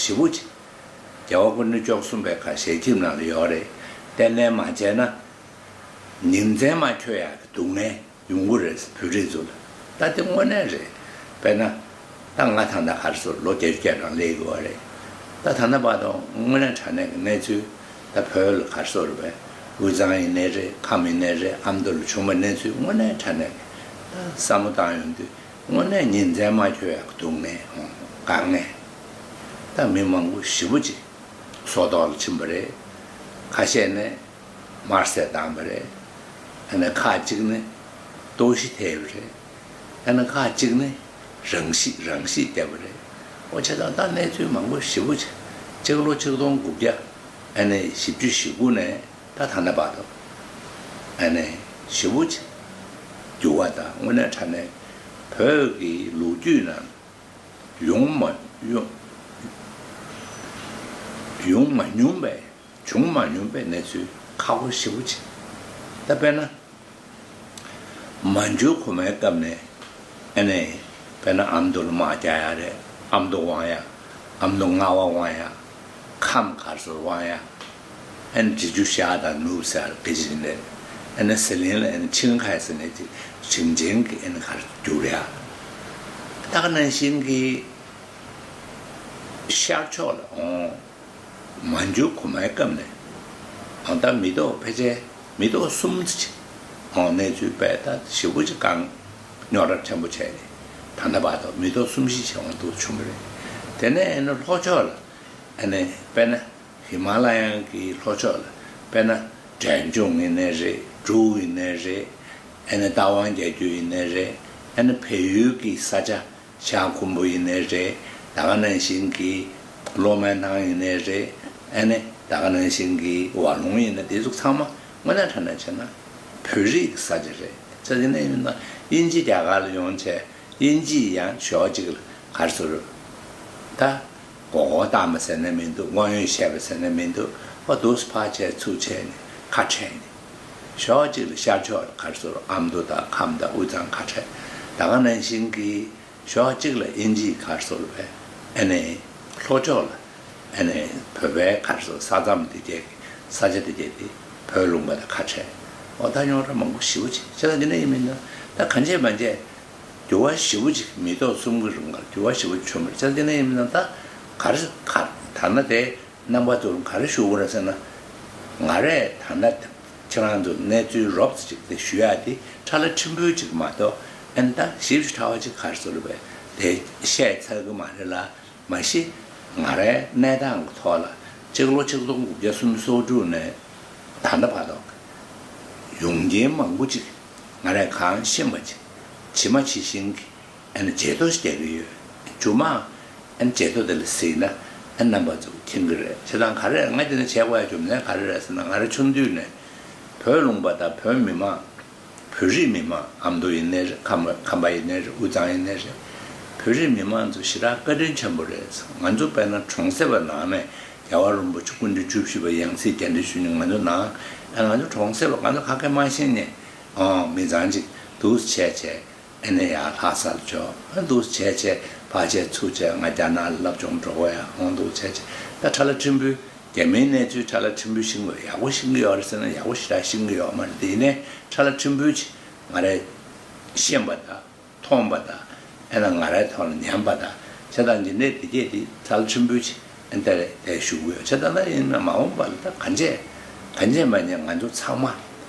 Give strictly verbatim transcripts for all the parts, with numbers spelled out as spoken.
ཞེ་པོ་ཅིག་རྒྱལ་བ་སྐུ་ཕྲེང་བཅུ་གསུམ་པའི་ཁ་ཞལ་ཁྱིམ་ནང་ལ་ཡོད་རེད། ཏན་ཏན་མ་བྱས་ན་ཉིན་མཚན་མ་འཁྱོལ་ཡག་གི་སྡུག་བསྔལ་ཡོང་གི་རེད། བོད་རིགས་ཚོ་ལ་ད་དེ་དངོས་གནས་རེད། དཔེར་ན་ད་ང་ད་ལྟ་ག་རེ་ཟེར་ལོ་བརྒྱད་ཅུ་གྱ་གྲངས་སླེབས་ཀྱི་ཡོད་རེད། ད་ད་ལྟ་བར་དུ་དངོས་གནས་དྲང་གནས་ཀྱི་གནས་ཚུལ་ད་བོད་ལ་ག་རེ་ཟེར་བས་དབུས་གཙང་ཡིན་ནའི་རེད། ཁམས་ཡིན་ནའི་རེད། ཨ་མདོ་ལ་བྱུང་བའི་གནས་ཚུལ་དངོས་གནས་དྲང་གནས་ཀྱི་ད་བསམ་བློ་བཏང་ཡོང་དུས་དངོས་གནས་ཉིན་མཚན་མ་འཁྱོལ་ཡག་གི་སྡུག་བསྔལ་དཀའ་ངལ་ད་མི་མང་པོ་ཞེ་པོ་ཅིག་སྲོག་ཐོག་ལ་ཕྱིན་པ་རེད། ཁ་ཤས་ནས་དམར་ཟས་བཏང་བ་རེད། ཨ་ནི་ཁག་ཅིག་ནི་ལྟོགས་ཤི་ཐེབས་པ་རེད། ཨ་ནི་ཁག་ཅིག་ནི་རང་ཤི་རང་ཤི་བརྒྱབ་པ་རེད། ཨོ་བྱས་ཙང་ད་གནས་ཚུལ་མང་པོ་ཞེ་པོ་ཅིག་གཅིག་ལོ་ཆིག་སྟོང་དགུ་བརྒྱ་ཨ་ནི་བཞི་བཅུ་ཞེ་དགུ་ནས་ད་ད་ལྟ་བར་དུ་ཨ་ནི་ཞེ་པོ་ཅིག་འགྱུར་བ་དང་དངོས་གནས་དྲང་གནས་བོད་ཀྱི་ལོ་རྒྱུས་ནང་ཡོང་མ་ཡོང་ཡོང་མ་མྱོང་པའི་བྱུང་མ་མྱོང་པའི་གནས་ཚུལ་ཁག་པོ་ཞེ་པོ་ཅིག་ད་དཔེར་ན། མན་ཇུ་གོང་མའི་སྐབས་ནས་ཨ་ནི་དཔེར་ན་ཨ་མདོ་ལ་དམག་རྒྱག་ཡ་རེད། ཨ་མདོ་དབང་ཡ། ཨ་མདོ་རྔ་བ་དབང་ཡ། ཁམས་ག་རེ་ཟེར་དབང་ཡ། ཨ་ནི་འབྲི་ཆུ་ཤར་དང་ནུབ་ཟེར་སྐད་ཆ་ཅིག་རེད། ཨ་ནི་ཟི་ལིང་ལ་ཨ་ནི་ཆིང་ཁའེ་ཟེར་ནས་ཅིག་ཞིང་ཆེན་གྱི་ཨ་ནི་ག་རེ་བསྒྱུར་ཡ། ད་ག་ནང་བཞིན་གྱི་ཤར་ཕྱོགས་ལ་འོང་། མན་ཇུ་གོང་མའི་སྐབས་ནས་ཨང་ད་མི་ཐོག་ཕལ་ཆེར་མི་ཐོག་གསུམ་ཙམ་ཅིག་ཨང་གནས་ཚུལ་དཔེ་ད་ཞེ་པོ་ཅིག་བཀག་རྙོག་དྲ་ཕྲན་བུ་བྱས་ནས་ད་ལྟ་བར་དུ་མི་ཐོག་གསུམ་བཞི་བྱས་འོང་འདུག་བྱུང་གི་རེད། དེ་ནས་ཨ་ནི་ལྷོ་ཕྱོགས་ལ་ཨ་ནི་དཔེར་ན་ཧི་མ་ལ་ཡའི་གི་ལྷོ་ཕྱོགས་ལ་དཔེར་ན་འབྲས་ལྗོངས་ཡིན་ནའི་རེད། འབྲུག་ཡིན་ནའི་རེད། ཨ་ནི་རྟ་དབང་རྒྱལ་རྒྱུད་ཡིན་ནའི་རེད། ཨ་ནི་བལ་ཡུལ་གྱི་ས་ཆ། ཤར་ཁུམ་བུ་ཡིན་ནའི་རེད། ད་ག་ནང་བཞིན་གྱི་གློ་སྨོན་ཐང་ཡིན་ནའི་རེད། ཨ་ནི་ད་ག་ནང་བཞིན་གྱི་ཝ་ལུང་ཡིན་ན་དེ་ཚོ་ཚང་མ་དངོས་གནས་དྲང་གནས་བྱས་ན་བོད་རིགས་ཀྱི་ས་ཆ་རེད། ས་ཆ་ནས་ཡིན་ན་དབྱིན་ཇི་རྒྱ་གར་ལ་ཡོང་བྱས་དབྱིན་ཇི་ཡང་ཕྱོགས་གཅིག་ལ་ག་རེ་ཟེར་ད་མགོ་སྐོར་བཏང་བ་ཟེར་ན་མི་འདུག་དངོས་ཡོད་བཤད་པ་ཟེར་ན་མི་འདུག་ཨོ་འདུག་སེ་ཕར་བྱས་ཚུར་བྱས་ནས་ཁ་བྲལ་ནས་ཕྱོགས་གཅིག་ལ་ཤར་ཕྱོགས་ལ་ག་རེ་ཟེར་ཨ་མདོ་དང་ཁམས་དང་དབུས་གཙང་ཁ་བྲལ། ད་ག་ནང་བཞིན་གྱི་ཕྱོགས་གཅིག་ལ་དབྱིན་ཇིའི་ག་རེ་ཟེར་བས་ཨ་ནི་ལྷོ་ཕྱོགས་ལ་ཨ་ནི་བོད་པའི་ག་རེ་ཟེར་ས་མཚམས་དེ་གའི་ས་ཆ་དེ་གའི་དེ་བོད་ལུང་པ་དང་ཁ་བྲལ། འོ་ད་རྙོག་དྲ་མང་པོ་ཞེ་པོ་ཅིག་བྱས་ཙང་འདི་འདྲ་ཡིན་མིན་ན་ད་གང་བྱས་མ་བྱས་འགྱུར་བ་ཞེ་པོ་ཅིག་མི་ཐོག་གསུམ་གྱི་རིང་ལ་འགྱུར་བ་ཞེ་པོ་བྱུང་བ་རེད། བྱས་ཙང་འདི་འདྲ་ཡིན་མིན་ན་ད་ག་རེ་ག་ད་ན་དེ། རྣམ་པ་ཚོར་ག་རེ་ཞུ་དགོས་རེད་ཟེར་ན། ང་རས་ད་ལྟ་ཁྱེད་རང་ཚོར་གནས་ཚུལ་རོབ་ཙམ་ཅིག་དེ་ཞུ་ཡག་དེ་ཁྲ་ལ་ཁྲིམས་དཔོན་ཅིག་མ་གཏོགས་ཨ་ནི་ད་ཞིབ་ཞིབ་ཕྲ་བ་ཅིག་ག་རེ་ཟེར་བས་དེ་བཤད་ཚར་གི་མ་རེད་ལ། མ་གཞི་ང་རའི་གནས་སྟངས་ཀྱི་ཐོག་ལ་གཅིག་ལོ་ཆིག་སྟོང་དགུ་བརྒྱ་སུམ་ཅུ་སོ་དྲུག་ནས་ད་ལྟ་བར་དུ་ཡོང་རྐྱེན་མང་པོ་ཅིག་ང་རས་གང་ཤེས་པ་ཅིག་ཇི་མ་ཇི་བཞིན་གྱི་ཨ་ནི་བརྗེད་ཐོ་ཞིག་རྒྱག་གི་ཡོད། མཇུག་མ་ཨ་ནི་བརྗེད་ཐོ་དེ་ལ་གཟིགས་ན་ཨ་རྣམ་པ་ཚོ་མཁྱེན་གྱི་རེད། བྱས་ཙང་ག་རེ་རེད། ང་དེ་ནས་བྱས་དགོས་ཡ་རྒྱུ་མཚན་ག་རེ་རེད་ཟེར་ན། ང་རང་ཆུང་དུས་ནས་བོད་ལུང་པ་དང་བོད་མི་མང་། བོད་རིགས་མི་མང་ཨ་མདོ་ཡིན་ནའི་རེད། ཁམས་ཁམས་པ་ཡིན་ནའི་རེད། དབུས་གཙང་ཡིན་ནའི་རེད། བོད་རིགས་མི་མང་ཚོ་ཞེ་དྲག་བཀའ་དྲིན་ཆེན་པོ་རེད། ང་ཚོ་དཔེར་ན་གྲོང་གསེབ་པ་ནང་ནས་རྒྱལ་བ་རིན་པོ་ཆེ་སྐུ་ཕྲེང་བཅུ་བཞི་པ་ཡང་སྲིད་རྒྱས་འབྲིང་ཞུ་མཁན་ང་ཚོ་ནང་ཨ་ང་ཚོ་གྲོང་གསེབ་པ་ང་ཚོ་ཁ་སྐད་མ་ཤེས་ནས་ཨོ་མི་ཚང་ཅིག་འདུག་སེ་བྱས་བྱས། ཨ་ནི་ཡང་ལྷ་སར་འབྱོར། ཨ་འདུག་བྱས་བྱས་ཕར་བྱས་ཚུར་བྱས་ང་རྒྱ་ནག་ལ་སློབ་སྦྱོང་འགྲོ་དགོས་ཡ་འོང་འདུག་བྱས་བྱས་ད་ཁྲ་ལ་ཁྲིམས་དཔོན་རྒྱ་མིའི་གནས་ཚུལ་ཁྲ་ལ་ཁྲིམས་དཔོན་ཤེས་དགོས་ཡག་པོ་ཤེས་ཀྱི་ཡོད་རེད་ཟེར་ན་ཡག་པོ་ཞེ་དྲག་ཤེས་ཀྱི་ཡོད་མ་རེད། དེ་ཡིན་ནའི་ཁྲ་ལ་ཁྲིམས་དཔོན་ཅིག་ང་རས་ཤེས་པ་དང་མཐོང་པ་དང་ཨ་ནི་ང་རའི་ཐོག་ལ་ཉན་པ་དང་བྱས་ཙང་འདི་འདྲས་དེ་གས་དེ་ཁྲ་ལ་ཁྲིམས་དཔོན་ཅིག་ཨ་ནི་ད་རེས་དེ་ཞུ་གི་ཡོད། བྱས་ཙང་ད་ཡིན་ན་མ་འོངས་པ་ལ་ད་གང་བྱས་གང་བྱས་མ་ཉན་ང་ཚོ་ཚང་མ་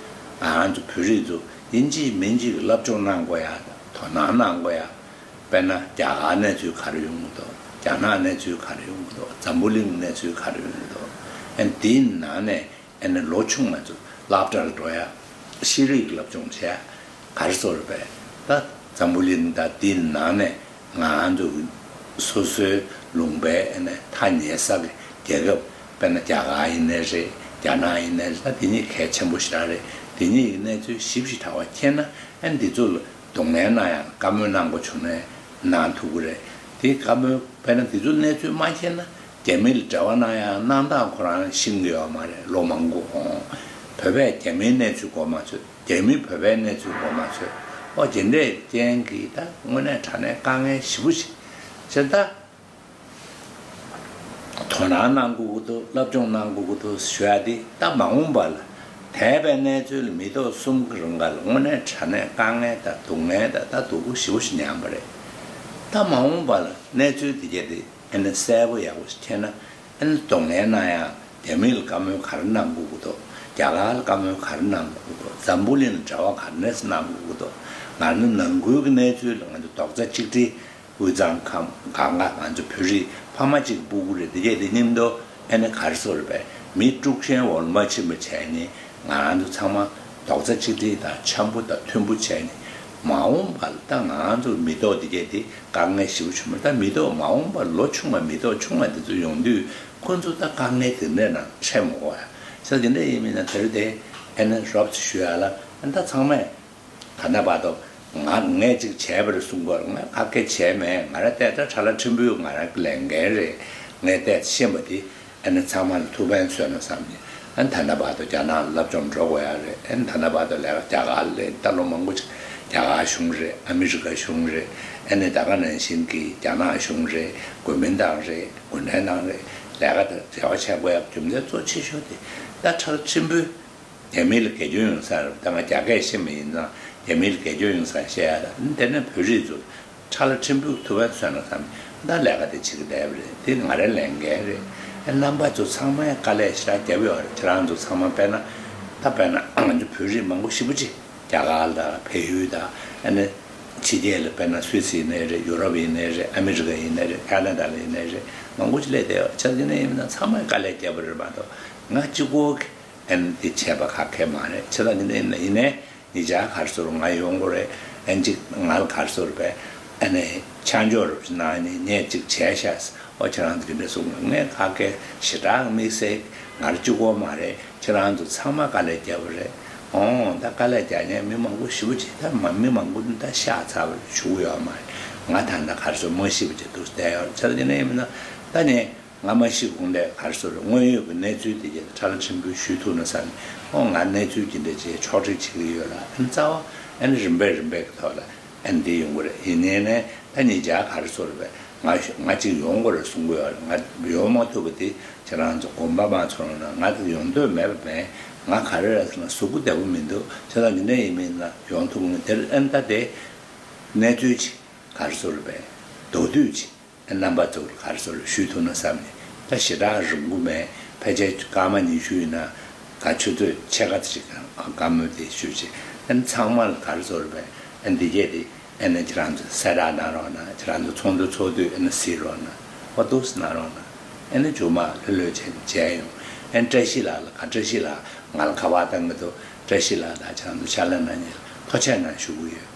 ང་ཚོ་བོད་རིགས་ཚོ་ཡིན་གཅིག་མིན་གཅིག་སློབ་སྦྱོང་གནང་དགོས་ཡ་དང་དོ་སྣང་གནང་དགོས་ཡ། དཔེར་ན་རྒྱ་གར་གནས་ཚུལ་ག་རེ་ཡོང་གི་འདུག་རྒྱ་ནག་གནས་ཚུལ་ག་རེ་ཡོང་གི་འདུག་འཛམ་བུ་གླིང་གནས་ཚུལ་ག་རེ་ཡོང་གི་འདུག་ཨ་ནི་དེའི་ནང་ནས་ཨ་ནི་ལོ་ཆུང་བ་ཚོ་སློབ་གྲྭར་འགྲོ་ཡ། ཤེས་རིག་སློབ་སྦྱོང་བྱེད་ཡ་ག་རེ་ཟེར་བས་ད་འཛམ་བུ་གླིང་དང་དེའི་ནང་ནས་ང་ཚོ་སོ་སོའི་ལུང་པའི་ཨ་ནི་ཐག་ཉེ་ས་གི་རྒྱལ་ཁབ་དཔེར་ན་རྒྱ་གར་ཡིན་ནའི་རེད། རྒྱ་ནག་ཡིན་ནའི་རེད། ད་དེ་གཉིས་གལ་ཆེན་པོ་ཞེ་དྲག་རེད། དེ་གཉིས་ཀྱི་གནས་ཚུལ་ཞིབ་ཞིབ་ཕྲ་བ་མཁྱེན་ན་ཨ་ནི་འདི་ཚོ་ལ་གདོང་ལེན་གནང་ཡང་བཀའ་མོལ་གནང་དགོས་བྱུང་ནའི་གནང་ཐུབ་ཀྱི་རེད། དེ་བཀའ་མོལ་དཔེར་ན་དེ་ཚོ་གནས་ཚུལ་མ་མཁྱེན་ན་རྒྱ་མི་ལ་འབྲེལ་བ་གནང་ཡང་གནང་སྟངས་ཁོ་རང་ཤེས་ཀྱི་ཡོད་མ་རེད། ལོ་མང་པོ་འོང་བོད་པས་རྒྱ་མིའི་གནས་ཚུལ་གོ་མ་ཚོད། རྒྱ་མིས་བོད་པའི་གནས་ཚུལ་གོ་མ་ཚོད། ཨོ་དེ་འདྲས་རྐྱེན་གྱིས་ད་དངོས་གནས་དྲང་གནས་དཀའ་ངལ་ཞེ་པོ་ཞིག་བྱས་ད། དོ་སྣང་གནང་དགོས་ཀྱི་འདུག་སློབ་སྦྱོང་གནང་དགོས་ཀྱི་འདུག་ཞུ་ཡ་དེ་ད་མ་འོངས་པ་ལ་འདས་པའི་གནས་ཚུལ་ལ་མི་ཐོག་གསུམ་གྱི་རིང་ག་ལ་དངོས་གནས་དྲང་གནས་དཀའ་ངལ་དང་སྡུག་བསྔལ་དང་ད་སྡུག་པོ་ཞེ་པོ་ཞིག་མྱངས་པ་རེད། ད་མ་འོངས་པ་ལ་གནས་ཚུལ་དེ་གྱད་དེ་ཨ་ནི་གསལ་པོ་ཡག་པོ་ཞིག་འཁྱེར་ན། ཨ་ནི་གདོང་ལེན་གནང་ཡ། རྒྱ་མི་ལ་བཀའ་མོལ་ག་རེ་གནང་དགོས་ཀྱི་འདུག་རྒྱ་གར་ལ་བཀའ་མོལ་ག་རེ་གནང་དགོས་ཀྱི་འདུག་འཛམ་བུ་གླིང་ལ་འབྲེལ་བ་ག་རེ་གནང་དགོས་ཀྱི་འདུག་ང་ཚོ་ནང་ཁུལ་གྱི་གནས་ཚུལ་ལ་ང་ཚོ་རྡོག་རྩ་གཅིག་སྒྲིལ། དབུས་གཙང་ཁམས་གང་ག་ང་ཚོ་བོད་རིགས་ཕ་མ་གཅིག་སྤུ་གུ་རེད། དེ་གྱད་དེ་མཉམ་དུ་ཨ་ནི་ག་རེ་ཟེར་དགོས་རེད་པས། མི་དཀྲུག་ཤན་འོག་ལ་མ་ཕྱིན་པ་བྱས་ནས་ང་རང་ཚོ་ཚང་མ་རྡོག་རྩ་གཅིག་སྒྲིལ་དང་འཆམ་པོ་དང་མཐུན་པོ་བྱས་ནས་མ་འོངས་པ་ལ་ད་ང་རང་ཚོ་མི་ཐོག་དེ་གྱད་དེ་དཀའ་ངལ་ཞེ་པོ་བྱུང་མ་ད་མི་ཐོག་མ་འོངས་པ་ལོ་ཆུང་བ་མི་ཐོག་ཆུང་བ་དེ་ཚོ་ཡོང་དུས་ཁོ་ཚོ་ད་དཀའ་ངལ་དེ་འདྲ་ནང་འཕྲད་མ་དགོས་ཡ། ས་དེ་འདྲ་ཡིན་མིན་ན་དེ་རེད་དེ་ཨ་ནི་རོབ་ཙམ་ཞུ་ཡ་ལ་ཨ་ནི་ད་ཚང་མས། ད་ལྟ་བར་དུ་ང་ངས་ཅིག་བྱས་པ་རེད་གསུང་གི་ཡོད་རེད། ང་ག་གེ་བྱས་མེད། ང་རང་བལྟས་ད་ཁྲ་ལ་ཁྲིམས་དཔོན་ང་རང་གི་ལས་འགན་རེད། ངས་བལྟས་ཤེས་པ་དེ་ཨ་ནི་ཚང་མ་ལ་ཐུགས་ཕན་གསོས་ན་བསམ་ནས་ཨ་ནི་ད་ལྟ་བར་དུ་རྒྱ་ནག་ལ་སློབ་སྦྱོང་འགྲོ་དགོས་ཡ་རེད། ཨ་ནི་ད་ལྟ་བར་དུ་ལས་ཀ་རྒྱ་གར་ལ་ད་ལོ་མང་པོ་ཅིག་རྒྱ་གར་གཞུང་རེད། ཨ་མི་རི་ཀ་གཞུང་རེད། ཨ་ནི་ད་ག་ནང་བཞིན་གྱི་རྒྱ་ནག་གཞུང་རེད། གོ་མིན་ཏང་རེད། གུང་ཁྲན་ཏང་རེད། ལས་ཀ་དང་འབྲེལ་བ་བྱེད་དགོས་ཡ་རྒྱུ་མཚན་གཙོ་ཆེ་ཤོས་དེ་ད་ཁྲ་ལ་ཁྲིམས་དཔོན། རྒྱ་མི་ལ་དགེ་སྐྱོན་ཡོང་ས་རེད། ད་ང་རྒྱ་སྐད་ཤེས་མ་ཡིན་ཙང་རྒྱ་མི་ལ་དགེ་སྐྱོན་ཡོང་ས་བཤད་ཡ་ད་དེ་ནས་བོད་རིགས་ཚོ་ཁྲ་ལ་ཁྲིམས་དཔོན་ཐུགས་ཕན་གསོས་ན་བསམ་ད་ལས་ཀ་དེ་བྱེད་ཀྱི་བསྡད་པ་རེད། དེ་ང་རའི་ལས་འགན་རེད། ཨ་རྣམ་པ་ཚོ་ཚང་མས་དཀའ་ལས་ཞེ་དྲག་བརྒྱབ་ཡོད་རེད། ཁྱེད་རང་ཚོ་ཚང་མ་དཔེར་ན་ད་དཔེར་ན་ང་ཚོ་བོད་རིགས་མང་པོ་ཞེ་པོ་ཅིག་རྒྱ་གར་དང་བལ་ཡུལ་དང་ཨ་ནི་ཕྱི་རྒྱལ་ལ་དཔེར་ན་སུད་སི་ཡིན་ནའི་རེད། ཡུ་རོབ་ཡིན་ནའི་རེད། ཨ་མི་རི་ཀ་ཡིན་ནའི་རེད། ཁ་ན་ཌ་ལ་ཡིན་ནའི་རེད། མང་པོ་ཅིག་སླེབས་བསྡད་ཡོད་རེད། བྱས་ཙང་དེ་ནས་ཡིན་ན་ཚང་མས་དཀའ་ལས་བརྒྱབ་པ་རེད་མ་གཏོགས་ང་གཅིག་པོ་གི་ཨ་ནི་འདི་བྱས་པ་ཁག་ཁེ་མ་རེད། བྱས་ཙང་འདི་འདྲ་ཡིན་ན་ཡིན་ནའི་ཉེ་ཆར་ག་རེ་ཟེར་ང་ཡོང་དགོས་རེད། ཨ་ནི་ཅིག་ང་ལ་ག་རེ་ཟེར་བས་ཨ་ནི་ཆ་འཇོག་རུ་གནང་ནས་ངས་ཅིག་བྱས་ཤག་ཨོ་ཁྱེད་རང་ཚོ་འདི་འདྲ་གསུངས་ནས་ངས་ཁ་སྐད་ཞེ་དྲག་དམིགས་བསལ་ང་རང་གཅིག་པོ་མ་རེད། ཁྱེད་རང་ཚོ་ཚང་མ་དཀའ་ལས་བརྒྱབ་པ་རེད། ཨོ་ད་དཀའ་ལས་རྒྱག་མཁན་མི་མང་པོ་ཞེ་པོ་ཅིག་ད་མ་མི་མང་པོ་ད་ཤག་ཚར་བ་བྱུང་ཡོད་མ་རེད། ང་ད་ལྟ་ག་རེ་ཟེར་མ་ཤེས་པ་ཅིག་འདུག་བསྡད་ཡོད་རེད། བྱས་ཙང་འདི་འདྲ་ཡིན་ན་ད་ནས། ང་མ་ཤི་གོང་ལས་ག་རེ་ཟེར་དངོས་ཡོད་ཀྱི་གནས་ཚུལ་དེ་གྱད་ཁྲ་ལ་ཁྲིམས་དཔོན་ཞུ་ཐུབ་ན་བསམ་ནས་ཨོ་ང་གནས་ཚུལ་དེ་འདྲ་ཅིག་ཕྱོགས་སྒྲིག་བྱེད་ཀྱི་ཡོད་ལ་ཨ་ནི་རྩ་བ་ཨ་ནི་རིམ་པས་རིམ་པས་ཀྱི་ཐོག་ལ་ཨ་ནི་འདི་ཡོང་གི་རེད། ཡིན་ནའི་ནས་ད་ཉེ་ཆར་ག་རེ་ཟེར་བས་ང་ང་ཅིག་ཡོང་དགོས་རེད་གསུང་གི་ཡོད་རེད། ང་ཡོང་མ་ཐུབ་པ་དེ་ཁྱེད་རང་ཚོ་དགོངས་པ་མ་ཚོམ་ན་ང་དེ་ཡོང་འདོད་མེད་པ་མེད། ང་ག་རེ་རེད་ཟེར་ན་གཟུགས་པོ་བདེ་པོ་མི་འདུག་བྱས་ཙང་འདི་འདྲ་ཡིན་མིན་ན་ཡོང་ཐུབ་ཀྱི་མེད། དེར་ཨ་ནི་ད་དེ་གནས་ཚུལ་ཅིག་ག་རེ་ཟེར་བས་མདོར་བསྡུས་ཅིག་རྣམ་པ་ཚོར་ག་རེ་ཟེར་ཞུས་ཐུབ་ན་བསམ་ནས་ད་ཞེ་དྲག་རིང་པོ་མེད། ཕལ་ཆེར་སྐར་མ་ཉི་ཤུ་ཡིན་ན་ག་ཆུ་ཚོད་ཕྱེད་ཀ་ཅིག་བཀའ་མོལ་དེ་ཞུས་བྱས་ཨ་ནི་ཚང་མ་ལ་ག་རེ་ཟེར་བས་ཨ་འདི་གས་དེ་ཨ་ནི་ཁྱེད་རང་ཚོ་གསལ་བསྒྲགས་གནང་རོགས་གནང་། ཁྱེད་རང་ཚོ་ཚོགས་འདུ་ཚོགས་དུས་ཨ་ནི་གཟིགས་རོགས་གནང་། འོ་འདུག་སེ་གནང་རོགས་གནང་། ཨ་ནི་མཇུག་མ་ལྷོད་ལྷོད་བྱས་ནས་མཇལ་ཡོང་། ཨ་ནི་བཀྲ་ཤིས་ལགས་ལ་ག་བཀྲ་ཤིས་ལགས་ང་ལ་ཁ་པར་བཏང་གི་འདུག་བཀྲ་ཤིས་ལགས་དང་ཁྱེད་རང་ཚོ་ཕྱག་ལས་གནང་མཁན་ལ་ཐུགས་རྗེ་གནང་ཞུ་གི་ཡོད།